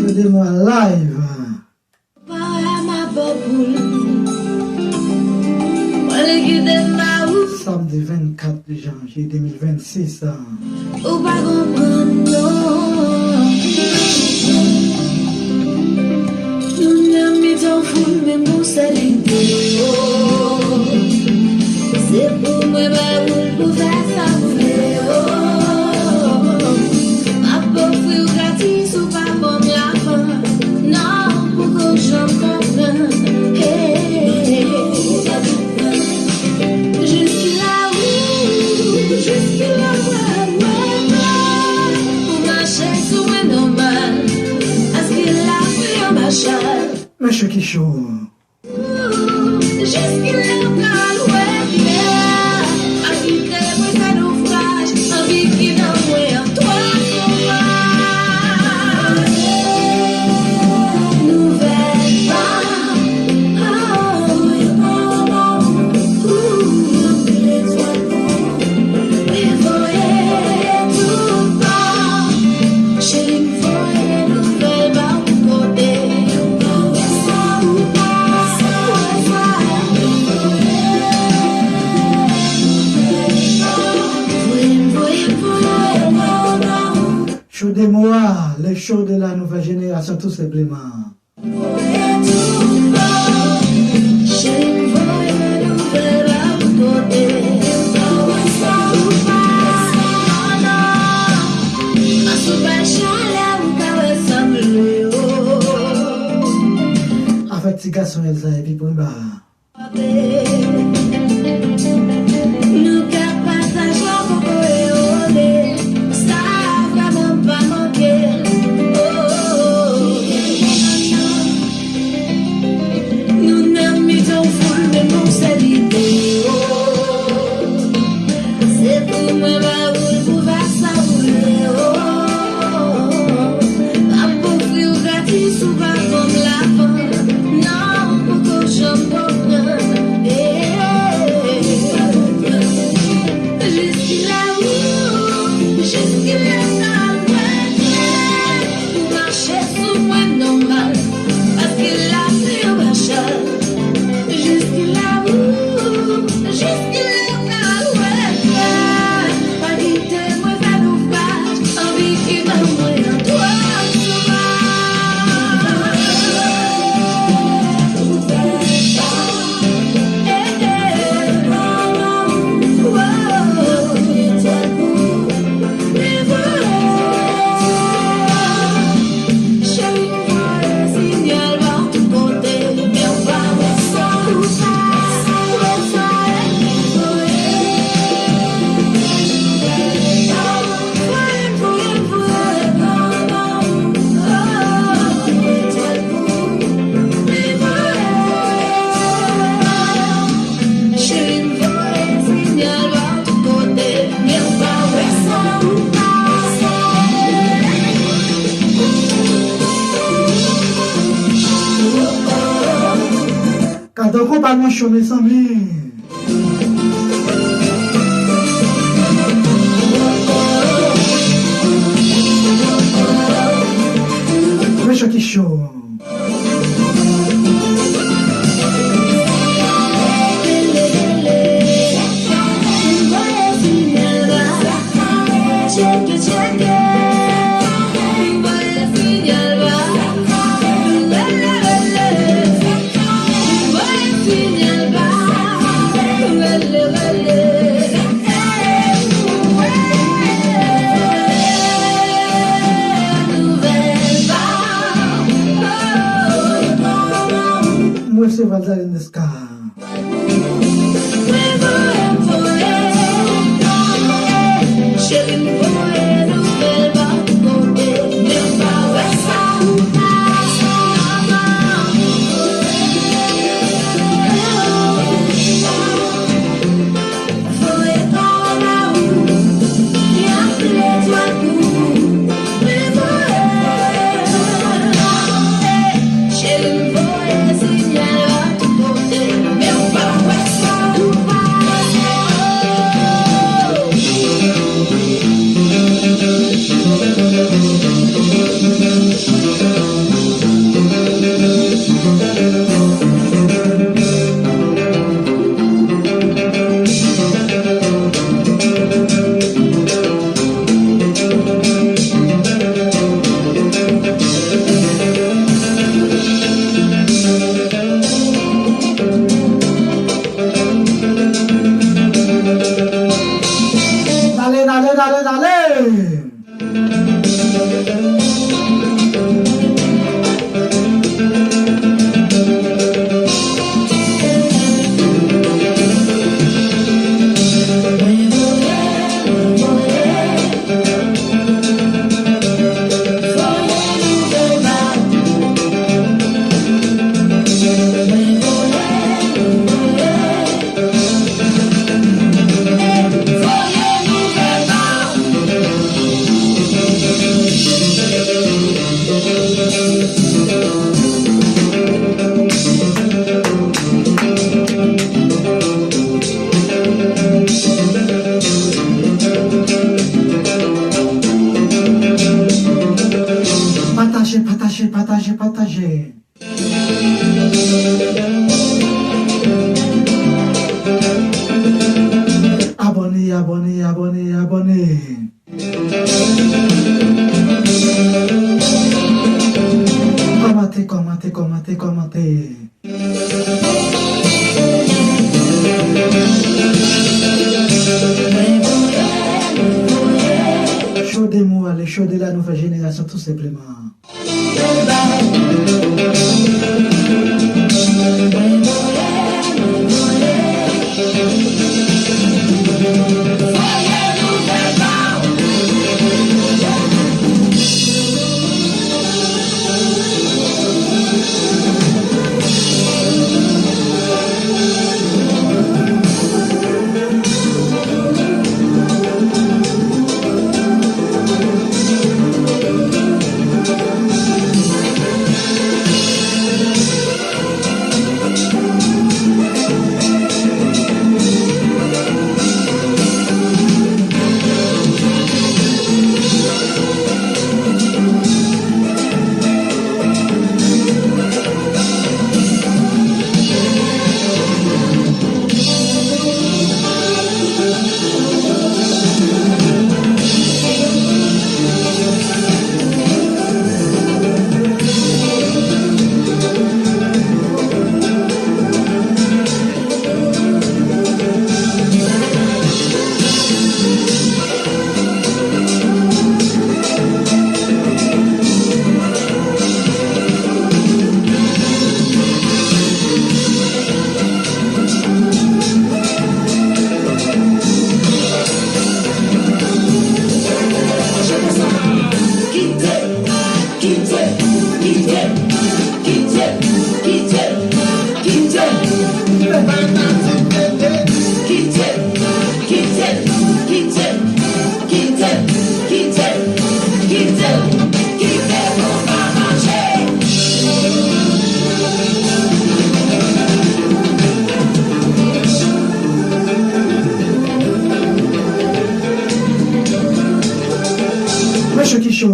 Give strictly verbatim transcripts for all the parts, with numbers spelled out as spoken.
Demwa live. Samdi vennkat janvye de mil vennsis. Ou pa konprann, non. Nou nan mitan foul, men nou se lide, oh. Se pou mwen ba ou l pou fè sa m vle, oh. M ap ofri w gratis, ou pa ban m lavan. Non, poko janm konprann. Hey. Jiskila ou, jiskila w pral wè mwen? Ou mache sou mwen nòmal. Èske lavi an machal? Mesye ki cho. Jiskilè w pral wè klè? Pa kite mwen fè nofraj, anvi ki nan mwen an twò sovaj. Nouvèl pa, oh, oh, oh, oh. Li voye tout bò. Cheri m voye nouvèl ba w tout kote. Ou pa wè sa, ou pa wè sa. Voye m, voye m, voye m ba w. Show de Moa, le show de la nouvelle génération, tout simplement. Avèk ti gason Elsa epi Prinba. Nou ka pataje yon kokoye ole, sa vrèman pa manke. Oh, oh, oh. Nou nan mitan foul, men nou se lide, oh. Se pou mwen ba ou l pou fè sa ou vle, oh. M ap ofri w gratis, ou pa ban m lavan. Non, ou poko janm konprann. Jiskilè ou, jiskilè sa al wè klè? Ou mache sou mwen nòmal, paske lavi an machal. Jiskilè ou, jiskilè sa al wè klè? Pa kite mwen fè nofraj, anvi ki ban mwen an twò sovaj. Cheri m voye sinyal ba w tout kote, men w pa wè sa ou pase. Gade yon konpa nan cho, mezanmi. Men cho ki cho. Mwen se Valzaline Nesca. Pataje. Abòne, abòne, abòne, abòne. Kòmante, kòmante, kòmante, kòmante. Chode mo ale, chode la nou fè jenerasyon tou senpleman. Kite, kite, kite, kite, kite pou sa mache. Mesye Kicho.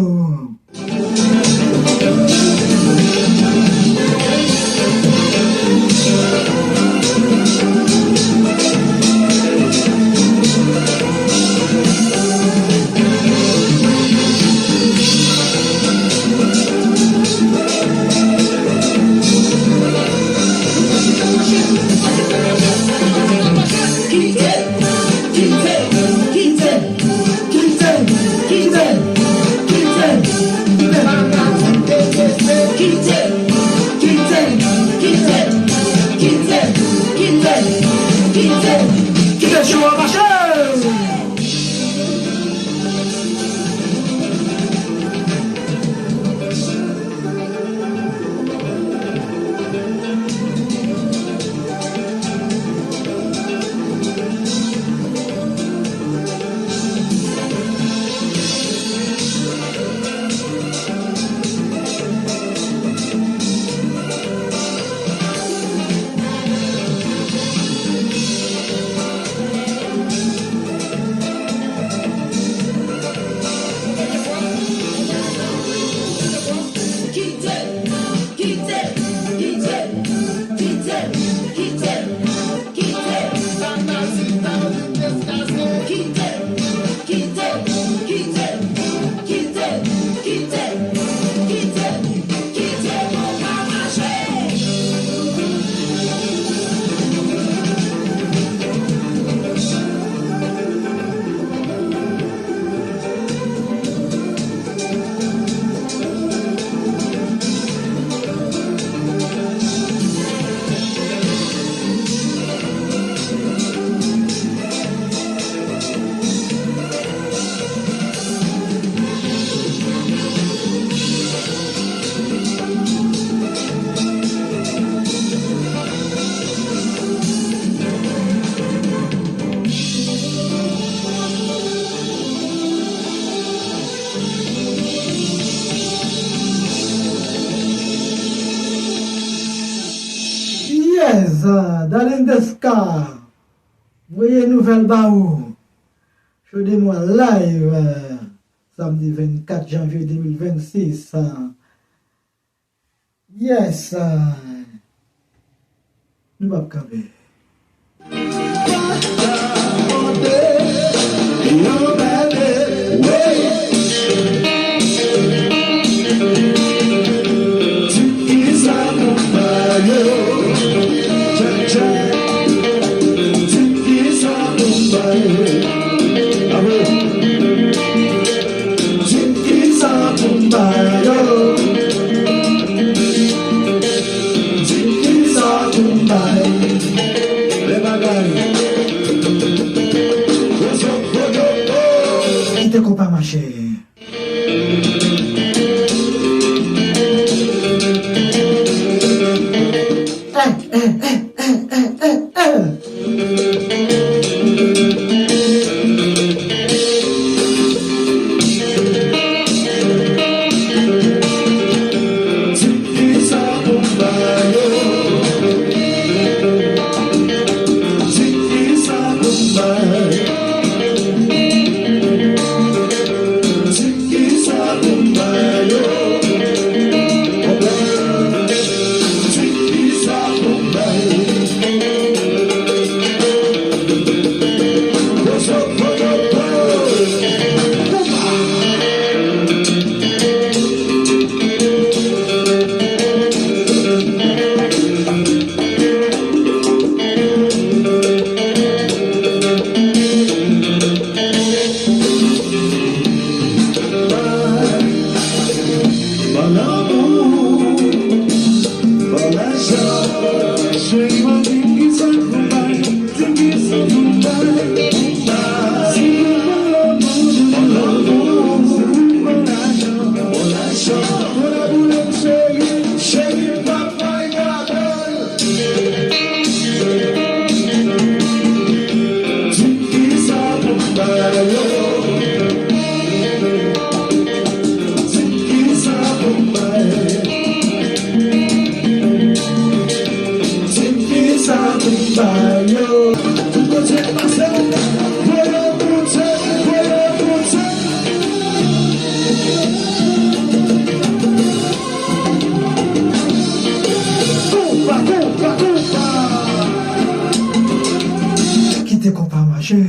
Kite, kite, kite. Kite, kite, kite, kite. Kite, kite, kite, kite. Kite, kite, kite, kite cho a mache. Kite, kite, kite, kite, kite, kite, kite, kite, kite, kite, kite, kite pou ka mache. Yes, Darling Desca, voye nouvèl ba ou. Chode mwen live, samdi vennkat janvye de mil vennsis. Yes. Nou p ap kanpe. Di m kisa pou m ba yo. Di m kisa pou m ba yo. Lè bagay. Kite konpa mache. Eh, eh, eh, eh, eh, eh, eh. Kite konpa mache.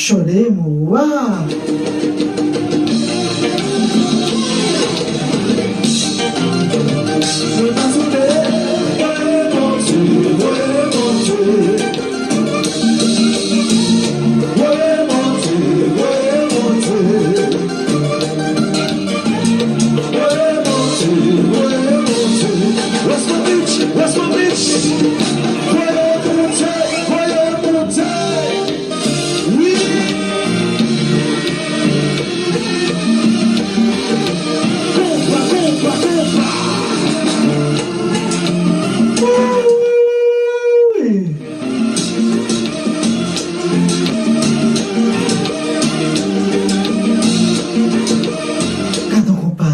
Chode mwa. West Palm Beach, West Palm Beach. Voye moute, voye moute. Wi. Konpa, konpa, konpa. Wi. Gade yon konpa.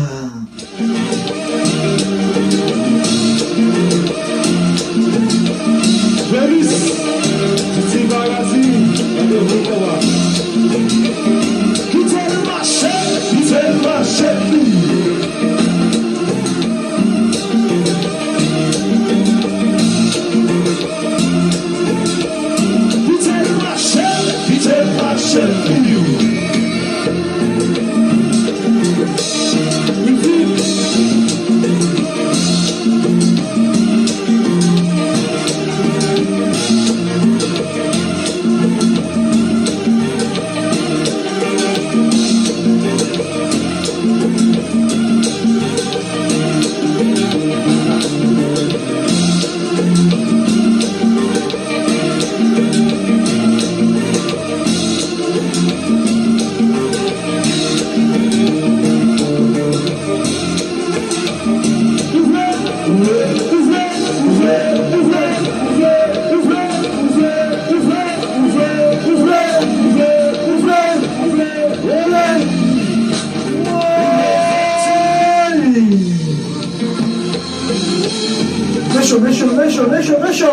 Venus, Titi Barazi, gade yon konpa. Kite l mache, kite l mache. Kite l mache, kite l mache. Mesye, mesye, mesye, mesye, mesye.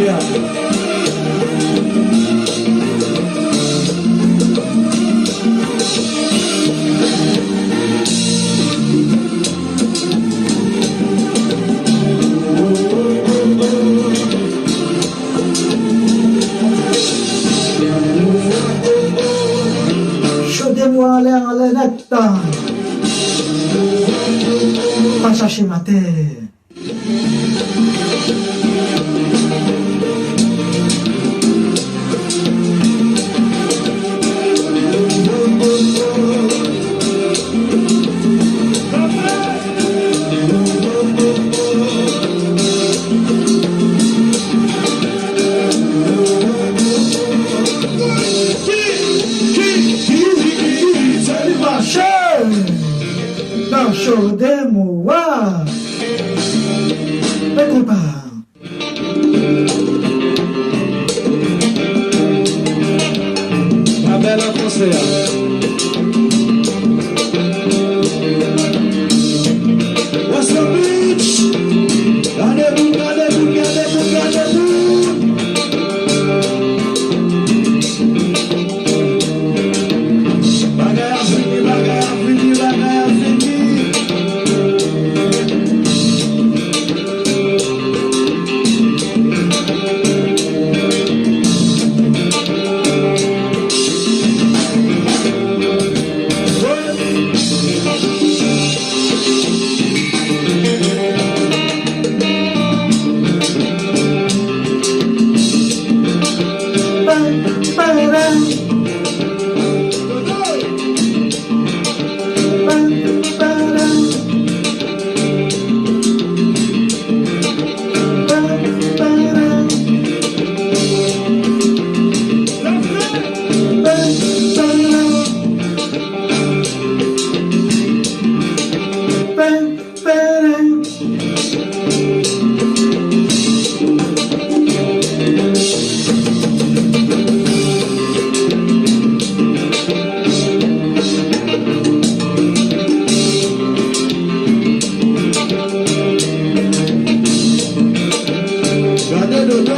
Chode mo anlè, anlè nèt. Pa chache matè. Nan cho de mo a. Fè konpa. Mwen bèl an konsè a. What's up, bitch? Gade bout, gade bout, gade bout, gade bout. Bagay ap vini, bagay ap vini, bagay ap vini. Gade dodo.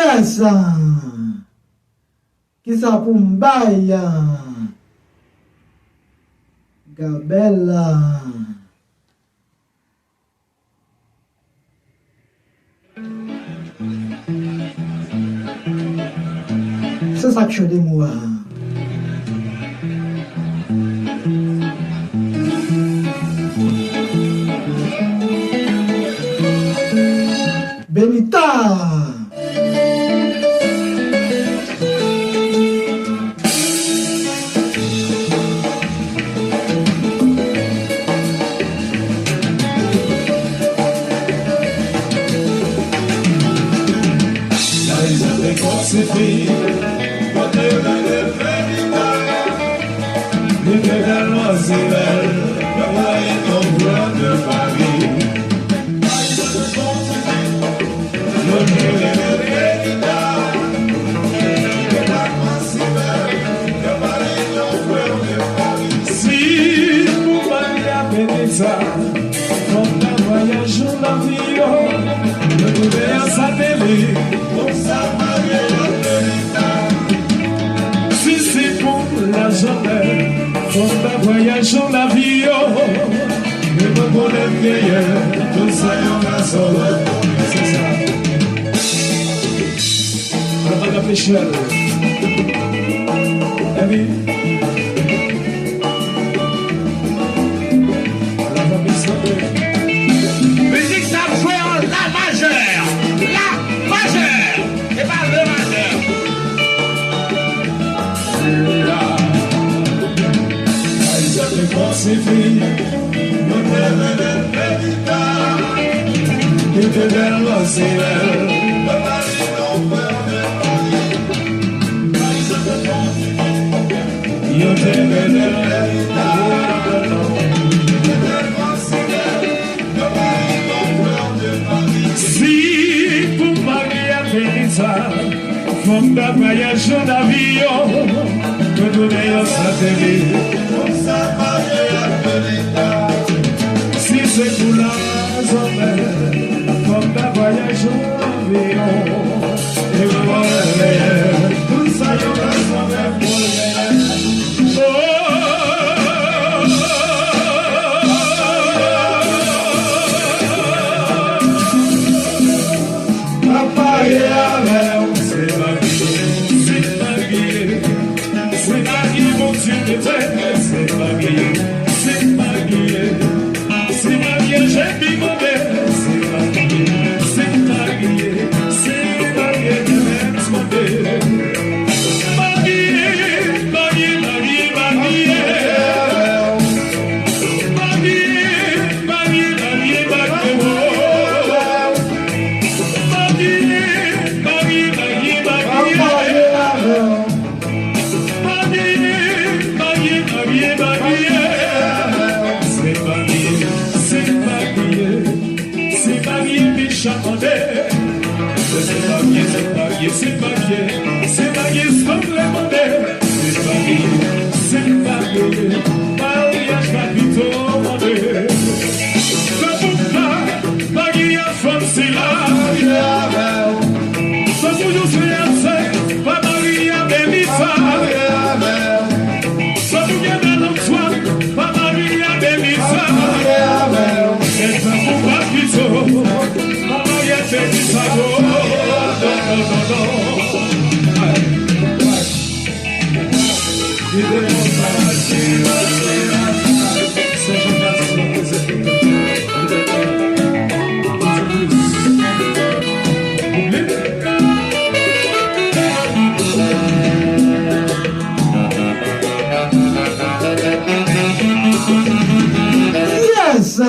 Yes! Kisa pou m bay? Gabèl. Se sa k cho de mo a. Benita! Li te tèlman si bèl, yo voye yon vwa de Pari. Yo te rele Benita. Li te tèlman si bèl, yo voye yon vwa de Pari. Si pou Maria Benita, fò m ta vwayaj yon lavi yo, yo twouve yon satelit. Pou sa marye yo Benita. Si se pou lajan mè, fò m ta vwayaj yon lavi yo. E mwen konnen m genyen tout sa yon gason. Se sa. Madam Michel. Epi Si pou mari a te di sa, fò m ta vwayaj an avyon, pou tounen yon satelit. Si se pou la zòmè, fò m ta vwayaj an avyon. E mwen, tout sa yo ka zòmè mwen. Oh, pa pale avè w, se pa byen, se pa byen. Se pa byen, Bondye mete, se pa byen, se pa byen. Se pa byen, J P mande, se pa byen, se pa byen, se pa byen, Demex mande. Marye, marye, marye, marye. Marye, marye, marye, marye, oh. Marye, marye, marye, marye, marye. Marye, marye, marye, marye. Se marye, se marye. Se marye, Micha mande. Se marye, se marye, se marye. Se marye, Stanley mande. Se marye, se marye. Maryaj Papito mande. Fè pou m pa marye a fanm sila. Fè pou Jose Yasè pa marye a Melissa. Fè pou Yandal Antoine pa marye a Melissa. E fè pou Papito pa marye a Melissa. Non, non, non, non, non. Yes!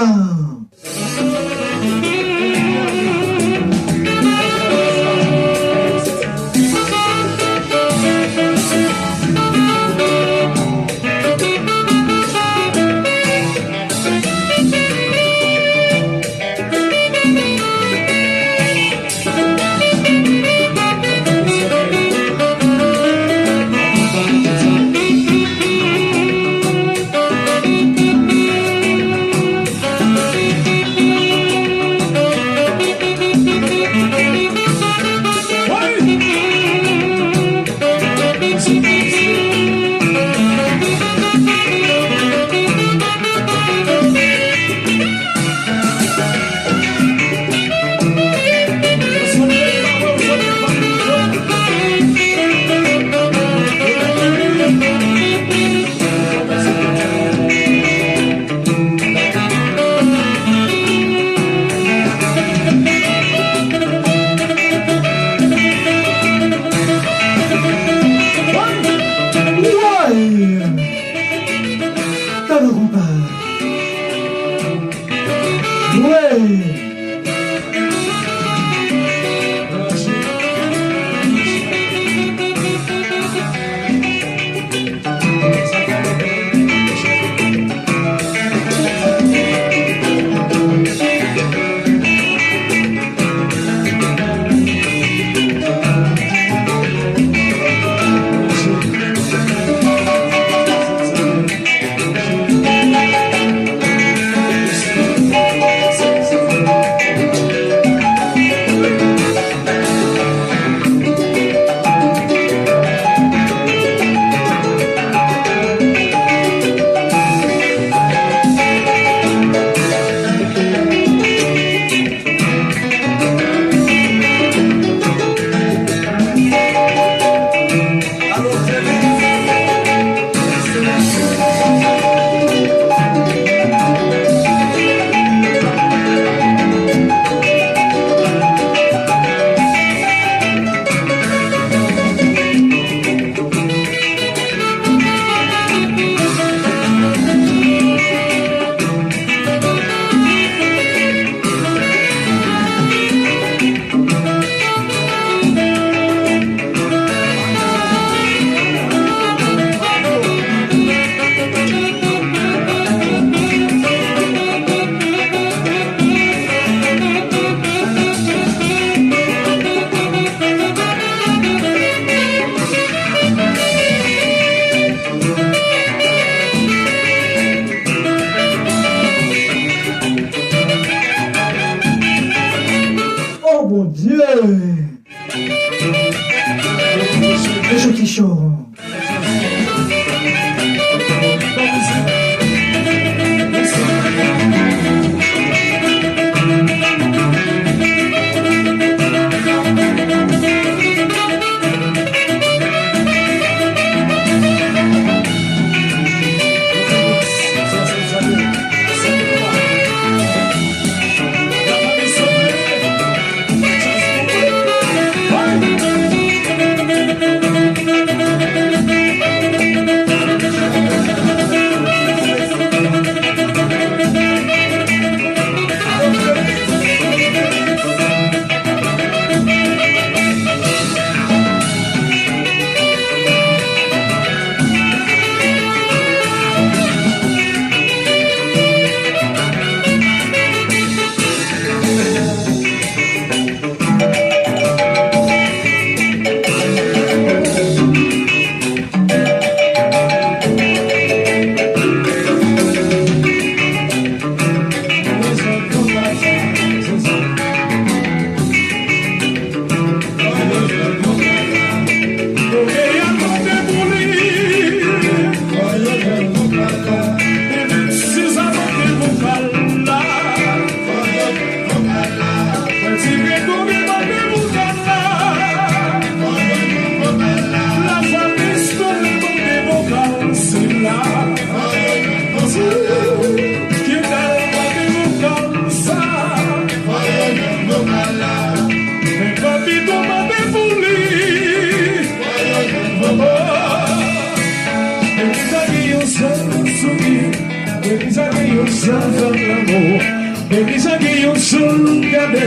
Depi sa gen yon jan m gade,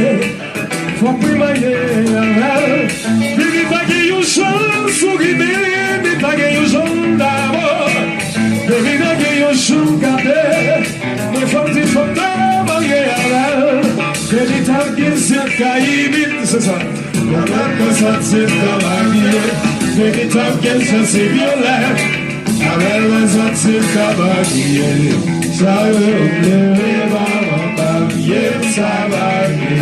fòk mwen marye avè l. Depi pa gen yon jan souri, depi pa gen yon jan dabò. Depi pa gen yon jan gade, mwen fòk di fòk mwen marye avè l. Depi ta gen zye k ka imite, se sa. Nan lòt mwen santi m ka marye, depi ta gen zye se vyolèt. Avè lèzòt se ka marye, sa yo leve manman marye m sa marye,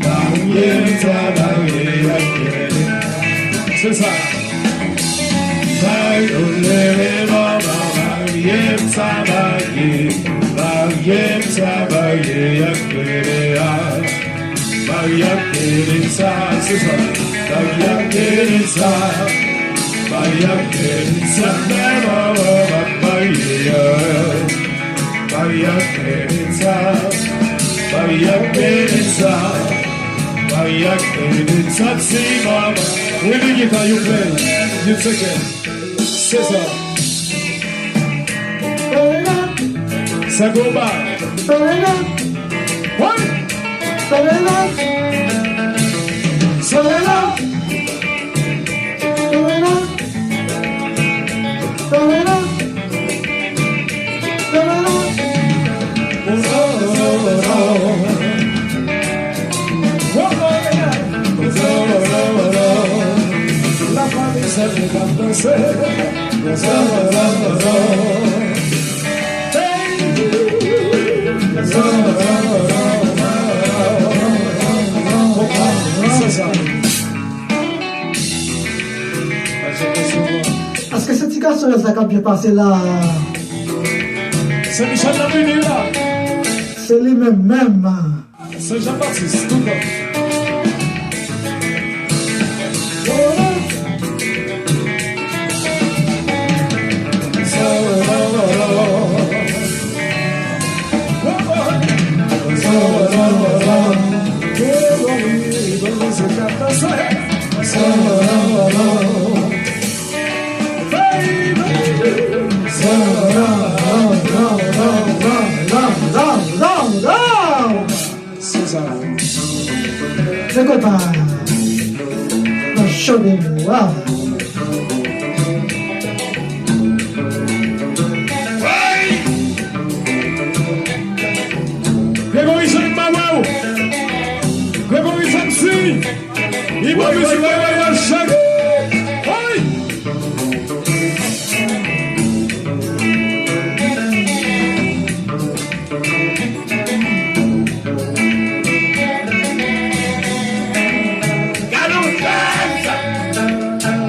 marye m sa marye ak kè. Se sa. Sa yo leve manman marye m sa marye, marye m sa marye ak kè a. Marye ak Kenensa, se sa. Marye ak Kenensa, marye ak Kenensa, men manman m ap marye. Marye ak Kenensa, marye ak Kenensa, marye ak Kenensa, ti manman. With the guitar you play, you take it. Se sa. Sa konba. Wi. La fanmi sa nou ap danse. Se sa. Èske se ti gason yo sa k ap byen pase la? Se Michel nan vini la. Se li menm menm. Sen Jan Batis, toutan. Se sa. Se konpa. Nan cho de mwa. Gregory Jean Mawou. Gregory Jean Si. Li ban mizik la, la, la, chak. Hey! Gade yon jazz!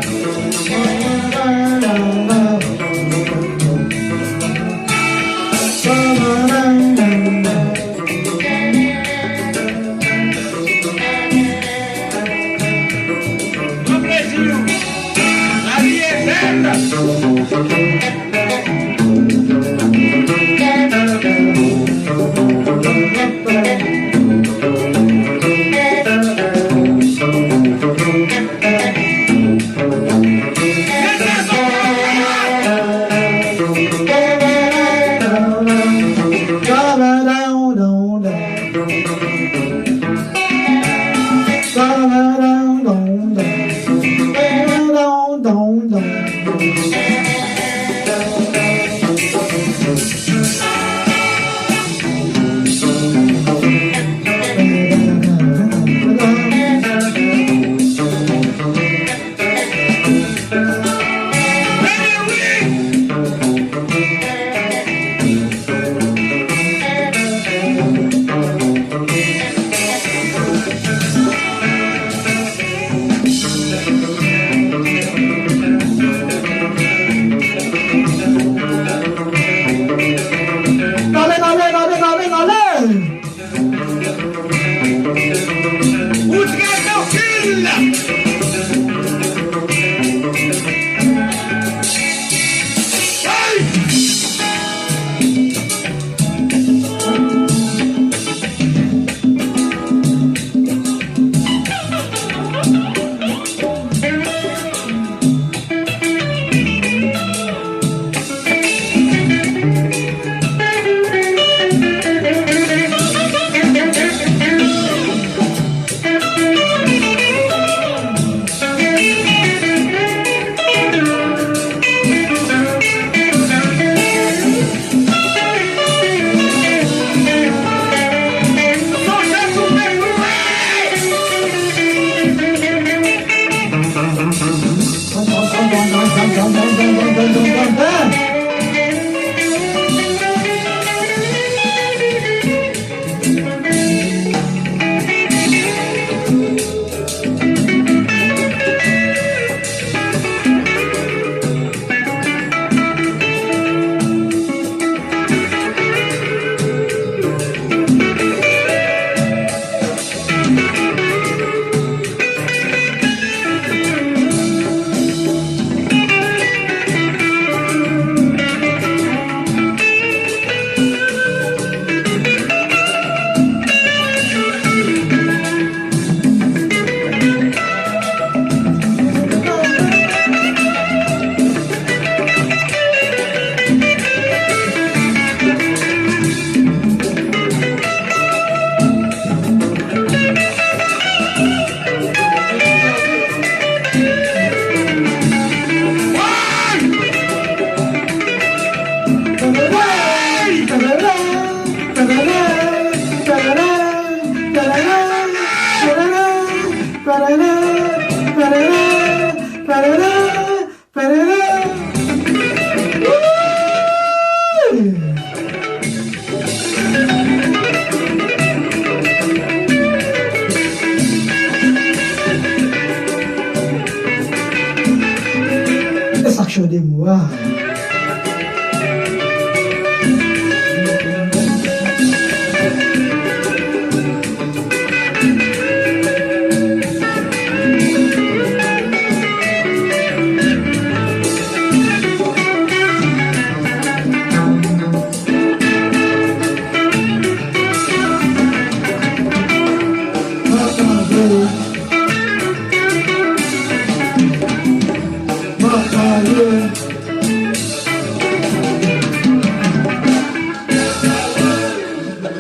Wa.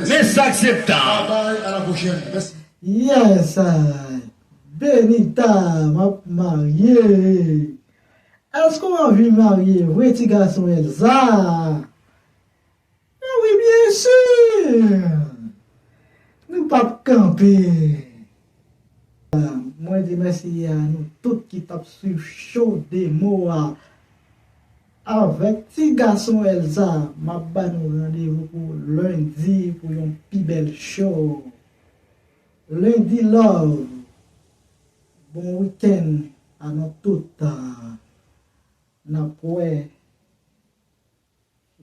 Men sa k se tan. Bye bye, à la prochaine. Merci. Yes, I. Benita, m ap marye. Èske w anvi marye vre, ti gason Elsa? Ah wi, byensi! Nou p ap kanpe. Mwen di mèsi a nou tout ki t ap swiv show demo a. Avèk ti gason Elsa, m ap ba nou randevou pou lendi pou yon pi bèl show. Lendi love. Bon wikenn a nou tout. N ap wè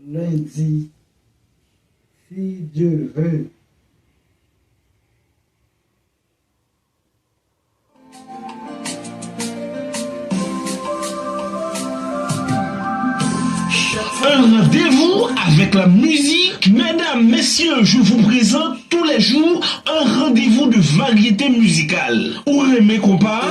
lendi, si Dye ve. Un rendez-vous avec la musique. Mesdames, messieurs, je vous présente tous les jours un rendez-vous de variété musicale. Ou renmen konpa?